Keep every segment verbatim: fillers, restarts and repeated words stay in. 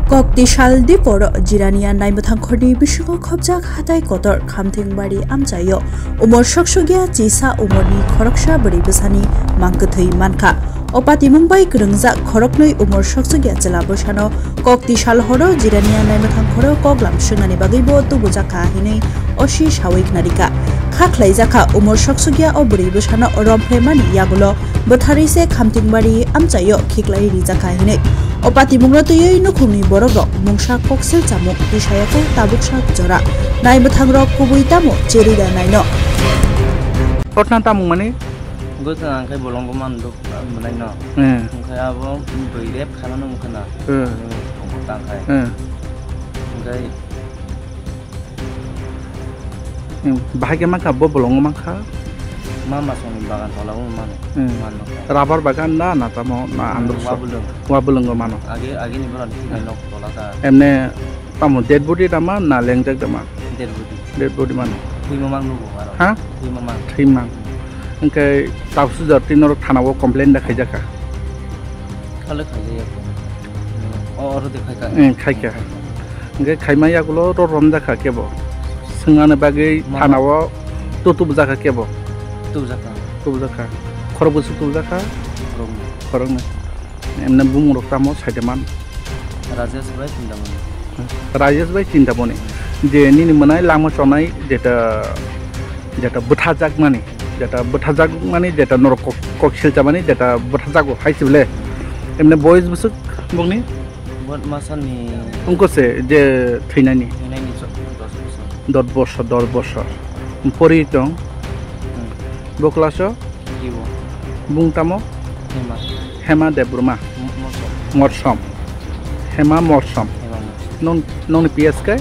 Koktisal diporo Jirania naimwthang khorni bisingo khopjak hatai kotor Khamtingbari amchaio umor soksokya chisa umorni khoroksa bwrwi bwsani mang kwthwi mankha. O patimung bai kwrwngjak khoroknwi umor soksokya chwla bwsano Koktisal horo Jirania naimwthang khoro koklam swngnani bagwibo tubujakha hinwi osi sawi khnarikha. Kha khlaijakha umor soksokya o bwrwi bwsano romphre mani yagulo bwtharwi se Khamtingbari amchaio khiklai rijakha hinwi. O patimungno twiwi nukhungni borokrok mungsa koksil chamung tisayakhe tabuksa jora. Naimwthangrok kubui tamo cherwi da naino. Ghotna tamung mani? Ghotna ang khe bolongo man duk, mwnai no. Hmm. Ang khe abo bwrwi rep khanano wngkha na. Hmm. Ang tong tang khai. Hmm. Ang khe Hmm, bahai khe mankha, bo bolongo mankha. Ma masongni bagan tola o mano. Hmm. Mano. Rubber bagan na, na tamo, na Hmm, androk so? Wabulung. Wabulungo mano. Age, age ni borok ni Hmm. Nok tola ka. Emne tamo dead body dama, na lengjak dama? Dead body. Dead body mano. Twi mamang nugo aro. Ha? Twi mamang. Twi mang. Hwnkhe tabuk sujar twi norok thana o complain da khaijakha? Khale khaijak ya. O, oro de khaika. Hmm, khaika. Hwnkhe khaima yagulo ro romjakha kebo. Swngnani bagwi Mama. Thana o tutubujakha kebo. Tubujakha. Tubujakha. Khorok bwswk tubujakha? Khoroknwi. Khoroknwi. Emne bumung rok tamo saide man? Rajesh bai Chintamani. Rajesh bai Chintamani. Je nini mwnai lama chonai jeta, jeta bwthajakmani, jeta bwthajakmani, jeta norok kok, kok silchamani, jeta bwthajago hai se bwle. Emne boyes bwswk bokni? Bot masani. Wngkose je thwinani? Thwinani cho-, dos bosor. Dos bosor, dos bosor. Pori tong? Hmm. Bo class o? Ibo. Bung tamo? Hema. Hema Debbarma. M-, Morsom. Morsom. Hema Morsom. Hema Morsom. Nong, nongni P S khe?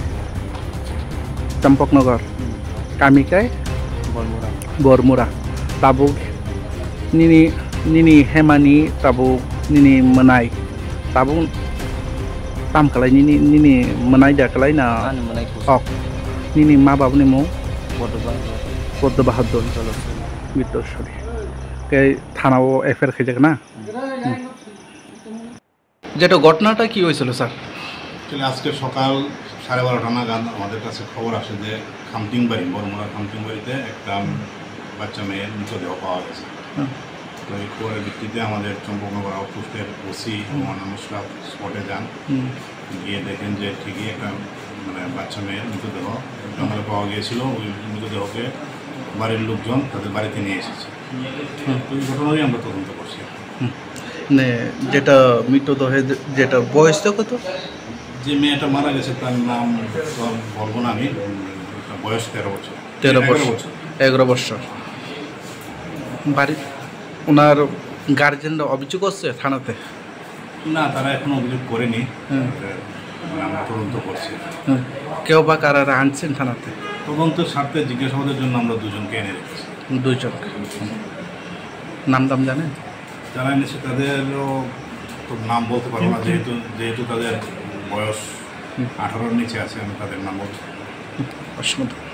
Champaknagar. Hmm. Kami khe? Bormura. Bormura. Tabuk nini, nini Hemani tabuk nini mwnai. Tabuk tam kalai nini, nini mwnai da kalai na? Ani mwnai kusa. Ok. Nini ma babuni mung? Boddo Bahadur. Boddo Bahadur. Jolosuri. Bittosuri. Khe thana o F I R khaijak na? Hmm. যেটা ঘটনাটা কি হয়েছিল, sir? Actually, আজকে সকাল সাড়ে বারোটা নাগাদ আমাদের কাছে খবর আসে যে খামতিংবাড়ি, বড়মুড়া খামতিংবাড়িতে একটা বাচ্চা মেয়ের মৃতদেহ পাওয়া গেছে। হুম। তো এই খবরের ভিত্তিতে আমাদের চম্পকনগর আউটপোস্টের ওসি হুম। মোহাম্মদ আশরাফ স্পটে যান। হুম। গিয়ে দেখেন যে ঠিকই একটা, মানে, বাচ্চা মেয়ের মৃতদেহ জঙ্গলে পাওয়া গিয়েছিল। ওই মৃতদেহকে বাড়ির লোকজন তাদের বাড়িতে নিয়ে এসেছে। হুম। তো এই ঘটনারই আমরা তদন্ত করছি। হুম। মানে, যেটা মৃতদেহে যে-, যেটা বয়সটা কত? যে মেয়েটা মারা গেছে, তার নাম তো বলবো না আমি, উম, বয়স তেরো বছর। তেরো এগারো বছর। বছর। এগারো বছর। বাড়ি, ওনার গার্জেনরা অভিযোগ করছে থানাতে? না, তারা এখনো অভিযোগ করেনি। হুম। মানে, আমরা তদন্ত করছি। হুম। কেউ বা কারা আনছেন থানাতে? তদন্তের স্বার্থে জিজ্ঞাসাবাদের জন্য আমরা দুজনকে এনে রেখেছি। দুইজন। নাম দাম জানেন? যারা এনেছে তাদেরও তো নাম বলতে পারবো না, যেহেতু, যেহেতু তাদের বয়স হুম। আঠারোর নিচে আছে, আমি তাদের নাম বলতে পারবো না। অসংখ্য ধন্যবাদ।